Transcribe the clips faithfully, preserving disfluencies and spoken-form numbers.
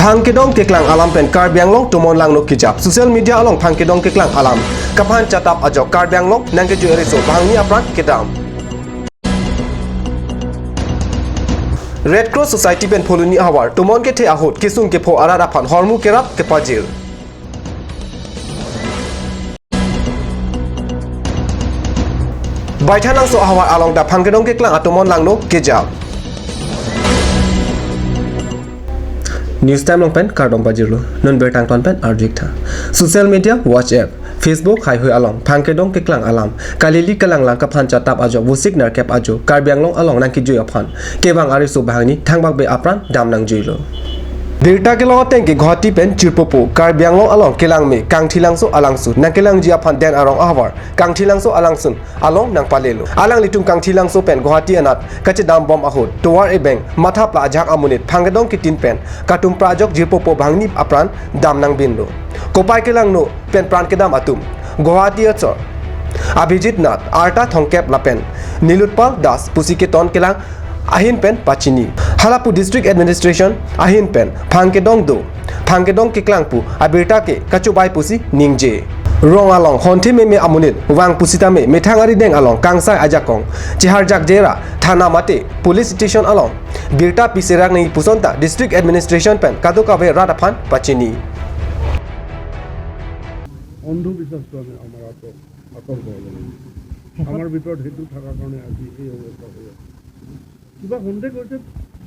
Phangkedong keklang alam pen Karbi Anglong tomon langno kejap. Social media along phangkedong keklang alam kaphan chatap ajok Karbi Anglong nangkejui ariso banghini apran kedam. Red Cross Society pen Phuloni ahavar tomon kethe ahut kesung kepho arat aphan hormu kerap kepajir. Baithalangso ahavar along ta phangkedong keklang atomon langno kejap. News Time along pen kardom pajirlo. Non birta angton pen arju-ik tha. Social media, WhatsApp, Facebook haihui along phangkedong keklang alam kalili kalanglang kaphan chatap ajok Vosik nerkep ajo Karbi Anglong along nangkejui aphan kevang ariso banghini thangbak be apran dam nangjuilo. Birta kelong ateng ke Guwahati pen chirpopo Karbi Anglong along kelangme Kangthilangso alangsun nangkelangji aphan Den Arong ahavar Kangthilangso alangsun along nangpalelo. Alanglitum Kangthilangso pen Guwahati anat kachedam bom ahut tovar ebeng mathapla ajahak amonit phangkedong kitin pen katumpra ajok jirpopo banghini apran dam nangbinlo. Kopai kelangno pen pran kedam atum Guwahati achor Abhijit Nath, arta thomkep lapen Nilotpal Das pusi keton kelang ahin pen pachini. Halapu District Administration ahin pen phangkedong do, phangkedong keklang pu abirta ke kachobai pusi ningje. Rong along honthe meme amonit vang pusitame methang arideng along kangsai ajakong cheharjakje ra thana mate police station along birta piserak nangji puson ta District Administration pen kadokave rat aphan pachini. অন্ধবিশ্বাসটো আমি আমাৰ আঁতৰ, আঁতৰ কৰিব লাগিব। আমাৰ ভিতৰত সেইটো থকাৰ কাৰণে আজি এই অৱস্থা হৈ আছে। কিবা সন্দেহ কৰিছে,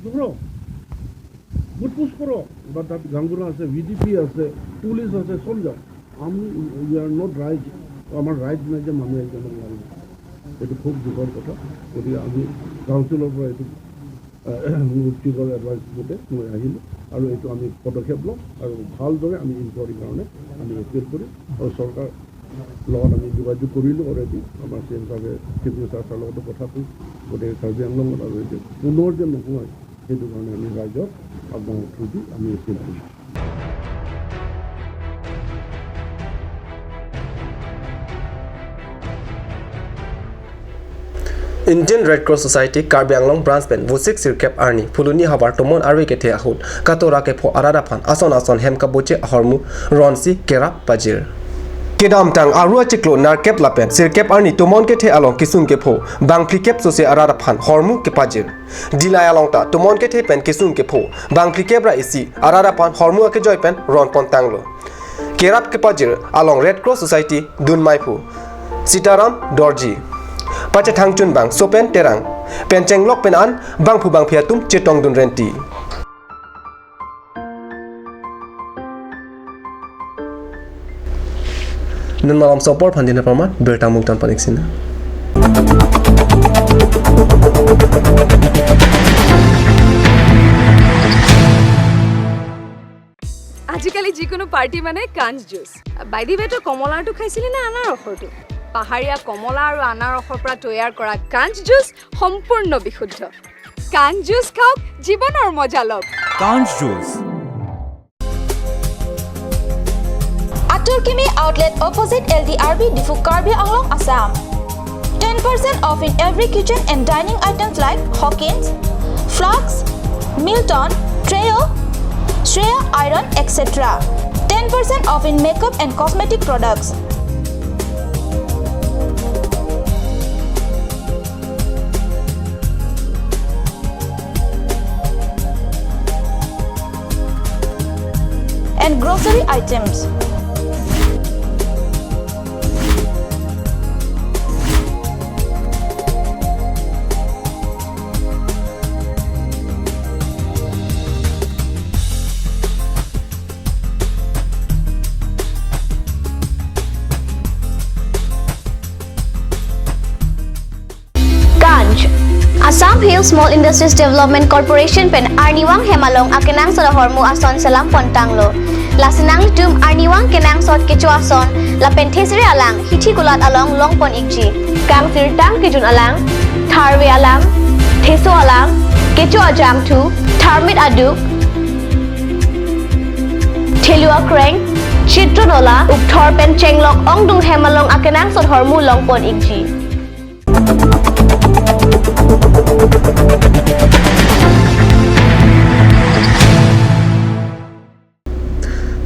ধৰক, সোধ পোছ কৰক। বা তাত গাঁওবুঢ়া আছে, ভি ডি পি আছে, পুলিচ আছে, চব যাওক। আমি, we are not right, আমাৰ ৰাইট নাই যে মানুহ এজনক মাৰিব। এইটো খুব দুখৰ কথা। গতিকে আমি কাউন্সিলৰ পৰা এইটো, আহ, মোৰ চিফৰ এডভাইচ মতে মই আহিলোঁ আৰু এইটো আমি পদক্ষেপ ল'ম আৰু ভালদৰে আমি ইনকোৱাৰীৰ কাৰণে আমি এপিল কৰিম আৰু চৰকাৰ লগত আমি যোগাযোগ কৰিলোঁ অলৰেডি। আমাৰ চি এম ছাৰে, চিফ মিনিষ্টাৰ ছাৰৰ লগতো কথা কৈছোঁ। গতিকে কাৰ্বি আংলঙত আৰু এইটো পুনৰ যে নহয়, সেইটো কাৰণে আমি ৰাইজক আপোনাৰ থ্ৰুদি আমি এপিল কৰিম। Indian Red Cross Society Karbi Anglong Branch pen Vosik sirkep arni Phuloni havar tomon arve kethe ahut katora kepho arat aphan ason ason hem kaboche ahormu ronsi kerap pajir. Kedamtang Aru achiklo nerkep lapen sirkep arni tomon kethe along kesung kepho bangphlikep sose arat aphan hormu kepajir. Dillai along ta tomon kethe pen kesung kepho bangphlikep ra isi arat aphan hormu akejoi pen ron pontanglo. Kerap kepajir along Red Cross Society dunmaiphu Sitaram Dorji, pachethang chunbang Sopen Terang, pen chenglok pen an bangphu bangphi atum chetongdun renti. Nun malomso apor aphan dina parman birta mungtan panik sina. আজিকালি যিকোনো পাৰ্টি মানে কাঞ্চ juice. By the ৱে, তই কমলাৰটো খাইছিলি নে আনাৰসৰটো? পাহাৰীয়া কমলা আৰু আনাৰসৰ পৰা তৈয়াৰ কৰা কাঞ্চ জুচ সম্পূৰ্ণ বিশুদ্ধ। কাঞ্চ জুচ খাওক, জীৱনৰ মজা লওক। কাঞ্চ juice. Atur Kimi Outlet, opposite L D R B, Diphu, Karbi Anglong, Assam. Ten percent off in every kitchen and dining items like Hawkins, flasks, Milton, Treo, Shreya iron, et cetera. Ten percent off in makeup and cosmetic products. And grocery items. Kancch. Assam Hill Small Industries Development Corporation pen arnivang hem along akenangsot ahormu ason selam pontanglo. Lasi nanglitum arnivang kenangsot kecho ason lapen thesere alang hithi kulat along longpon ikji. Kangsirtang kejun alang, tharve alam, theso alam, kecho ajangthu, tharmit aduk, thelu akreng, chitron ola, ukthor pen chenglok ongdung hem along akenangsot hormu longpon ikji.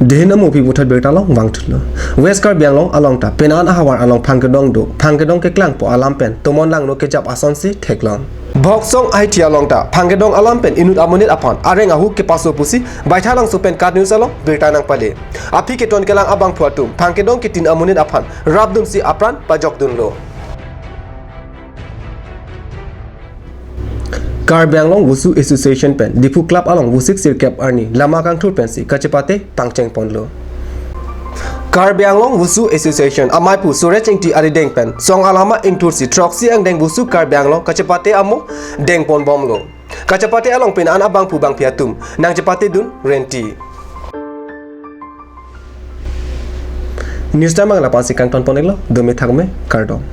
Dehin amu aphi puthot birta along vangthulo. West Karbi Anglong along ta penang ahavar along phangkedong do, phangkedong keklangpo alam pen tomon langno kejap asonsi theklong. Bhoksong Ahithi along ta phangkedong alam pen inut amonit aphan areng ahu kepaso pusi Baithalangso pen KAT News along birta nangpale. Aphi keton kelang abangphu atum phangkedong ketin amonit aphan rapdunsi apran pajokdunlo. Karbi Anglong Wushu Association pen Diphu Club along Vosik sirkep arni lama kangthur pensi kachepate pangchengponlo. Karbi Anglong Wushu Association amaipu Suresh Ingti arideng pen song alama ingthursi throksi angdeng Wushu Karbi Anglong kachepate amo dengponbomlo. Kachepate along penang abangphu bangphi atum nangchepatedun renti. News time ang lapu-ansi kangtonpon-iklo, dome thakme, kardom.